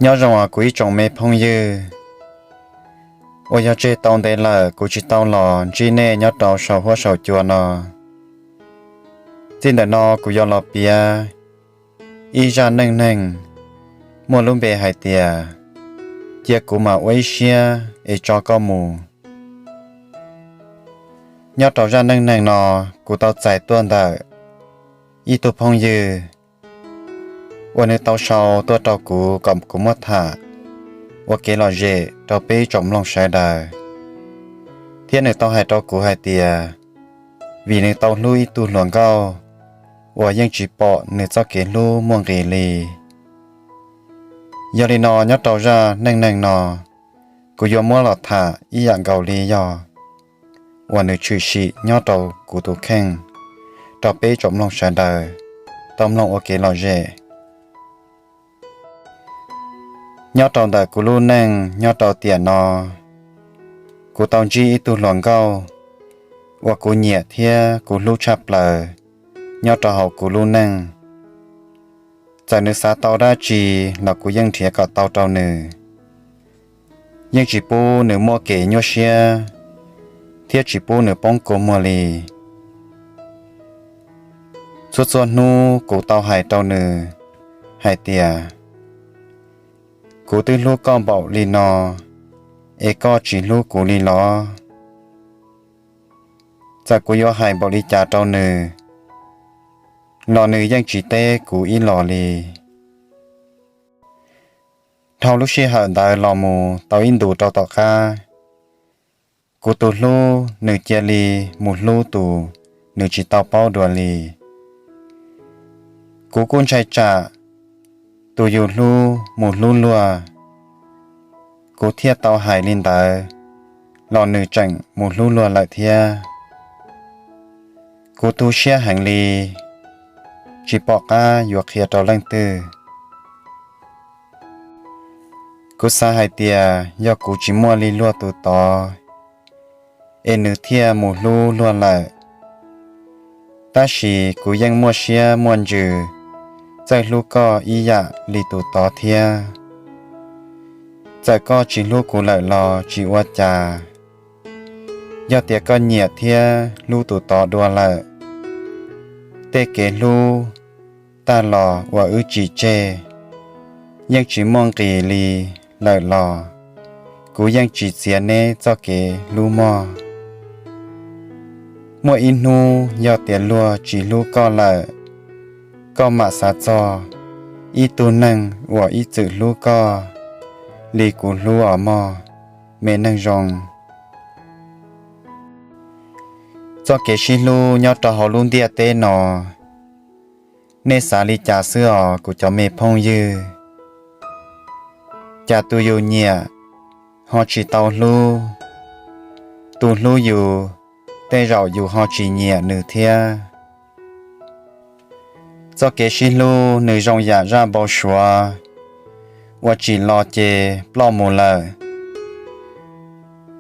Nyob zoo os kuv ib tsoom me phooj ywg uas yog tseg tau ntev lawm kuv tsis tau los ntsib nej nyob rau saum huab saum cua no. Txij ntawm no kuv yuav los piav ib zaj neej neeg muaj lub npe hais tias cia kuv mam ua ib siab es tso koj mus. Nyob rau zaj neej neeg no, kuv tau txais tuaj ntawm ib tug phooj ywg uas nws tau sau tuaj rau kuv kom kuv muab tham ua kev lom zem rau peb ib tsoom mloog sawv daws, thiab nws tau hais rau kuv hais tias vim nws tau hlub ib tug hluas nkauj uas yeej tsis pom nws txoj kev hlub muaj nqis li. Yog li no nyob rau zaj neej neeg no, kuv yuav muab los tham ib yam nkaus li yog uas nws tshwm sim nyob rau kuv tus kheej rau peb ib tsoom mloog sawv daws tau mloog ua kev lom zem. Nyob rau ntawm kuv lub neej nyob rau tiam no, kuv tau ntsib ib tug hluas nkauj uas kuv nyiam thiab kuv hlub tshaj plaws nyob rau hauv kuv lub neej. Txawm nws xav tau dab tsi los kuv yeej nrhiav kom tau rau nws, yeej tsis pub nws muaj kev nyuaj siab thiab tsis pub nws poob kua muag li. Txhua txhua hnub kuv tau hais rau nws hais tias, kuv twb hlub koj npaum li no es koj tsis hlub kuv li los? Txawm kuv yuav hais npaum li cas rau nws los nws yeej tsis teb kuv ib los li. Dhau lub sij hawm ntawd los mus tau ib ntus rau tom qab, kuv tus hlub nws cia li mus hlub tus nws tsis tau paub dua li. Kuv kuj ntshai tsam tus yus hlub mus hlub luag, kuv thiaj tau hais li ntawd los nws tseem mus hlub luag lawm thiab. Kuv tu siab heev li, tsis pom qab yuav qhia rau leej twg. Kuv xav hais tias yog kuv tsis muaj li luag tus tod es nws thiaj mus hlub luag lawm. Tab sis kuv yeej muaj siab muaj ntsws txawj hlub koj ib yam li tus tod thiab. Txawm koj tsis hlub kuv lawm los tsis ua cas, yog tias koj nyiam thiab hlub tus tod dua lawm, tej kev hlub tag los uas wb tsis tseg yeej tsis muaj nqis li lawm los kuv yeej tsis txiav neb txoj kev hlub mog. Muaj ib hnub yog tias luag tsis hlub koj lawm, koj mam xav txog ib tug neeg uas ib txwm hlub koj li kuv hlub os mog, me neeg zoo. Txoj kev sib hlub nyob rau hauv lub ntiaj teb no, nej xav li cas xwb os kuv cov me phooj ywg? Cas tus yus nyiam ho tsis tau hlub, tus hlub yus tej zaum yus ho tsis nyiam nws thiab. Txoj kev sib hlub nws zoo yam zaj npau suav uas tsim los ces ploj mus lawm.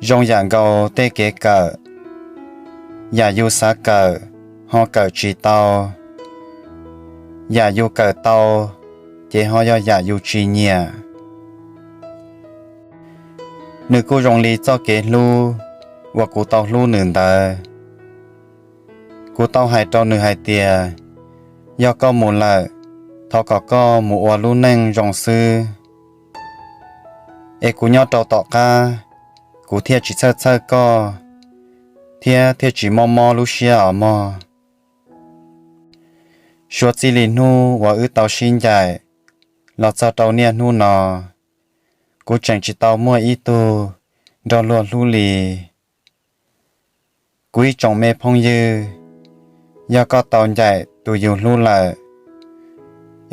Zoo yam nkaus tej kev kawm, yam yus xav kawm ho kawm tsis tau, yam yus kawm tau ces ho yog yam yus tsis nyiam. Nws kuj zoo li txoj kev hlub uas kuv tau hlub nws ntawd. Kuv tau hais rau nws hais tias, yog koj mus lawm, thov kom koj mus ua lub neej zoo xwb, es kuv nyob rau tom qab, kuv thiaj tsis txhawj txhawj koj, thiab thiaj tsis mob mob lub siab os mog. Suav txij li hnub uas wb tau sib ncaim los txog rau niaj hnub no, kuv tseem tsis tau muaj ib tug nrog luag hlub li. Kuv ib tsoom me phooj ywg, yog koj tau ncaim tus yus hlub lawm,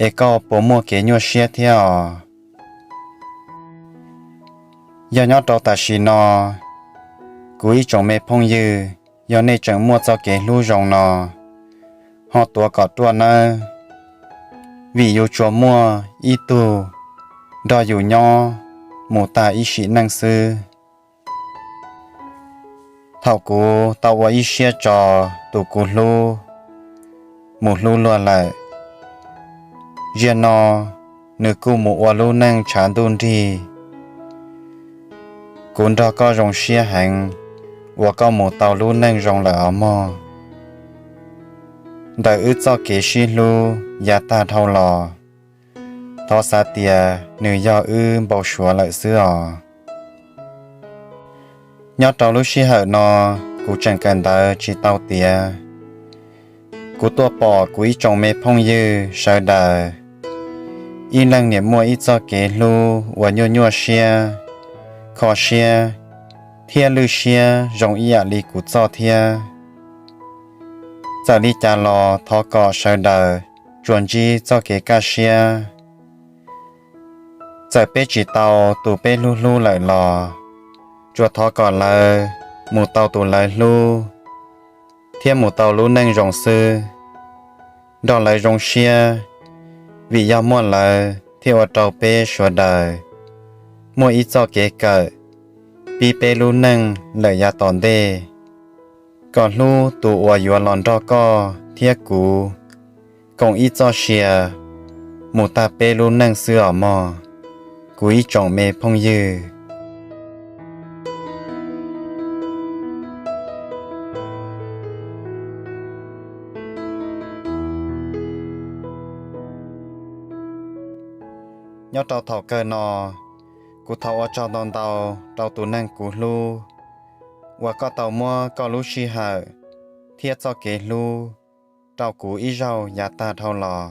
es koj puas muaj kev nyuaj siab thiab os? Yog nyob rau tam sim no, kuv ib tsoom me phooj ywg, yog nej tseem muaj txoj kev hlub zoo no, ho tuav kom ruaj nawb, vim yus tsuas muaj ib tug nrog yus nyob mus tag ib sim neej xwb. Thaum kuv tau ua ib siab tso tus kuv hlub mus hlub luag lawm, ziag no nws kuj mus ua lub neej tshav ntuj nrig. Kuv nrog koj zoo siab heev uas koj mus tau lub neej zoo lawm os mog. Ntawm wb txoj kev sib hlub yav tag dhau los, thov xav tias nws yog wb npau suav lawm xwb os. Nyob rau lub sij hawm no, kuv tseem kawm ntawv tsis tau tiav. Kuv tuaj pom kuv ib tsoom me phooj ywg sawv daws, ib leeg niam muaj ib txoj kev hlub uas nyuaj nyuaj siab, kho siab, thiab lwj siab zoo ib yam li kuv txoj thiab. Txawm li cas los thov kom sawv daws tsuas ntsib txoj kev kaj siab. Txawm peb tsis tau tus peb hlub hlub lawm los, tsuas thov kom lawv mus tau tus lawv hlub, thiab mus tau lub neej zoo xwb. Nrog lawv zoo siab, vim yog muaj lawv thiaj ua rau peb sawv daws muaj ib txoj kev kawm pib peb lub neej lawm yav tom ntej. Kom hlub tus uas yuav los nrog koj thiab kuv koom ib txoj sia mus tag peb lub neej xwb os mog, kuv ib tsoom me phooj ywg. Nyob rau thaum kawg no, kuv thov ua tsaug ntau ntau rau tus neeg kuv hlub uas koj tau muab koj lub sij hawm thiab txoj kev hlub rau kuv ib zaug yav tag dhau los.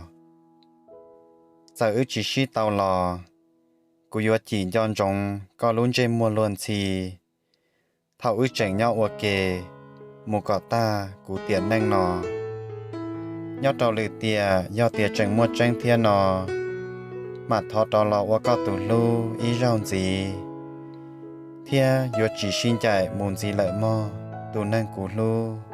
Txawm wb tsis sib tau los, kuv yuav cim nco ntsoov koj lub ntsej muag luag ntxhi thaum wb tseem nyob ua ke mus kom tag kuv tiam neej no. Nyob rau lwm tiam yog tias tseem muaj tseeb thiab no, mam thov rov los ua koj tus hlub ib zaug ntxiv, thiab yuav tsis sib ncaim mus ntxiv lawm mog, tus neeg kuv hlub.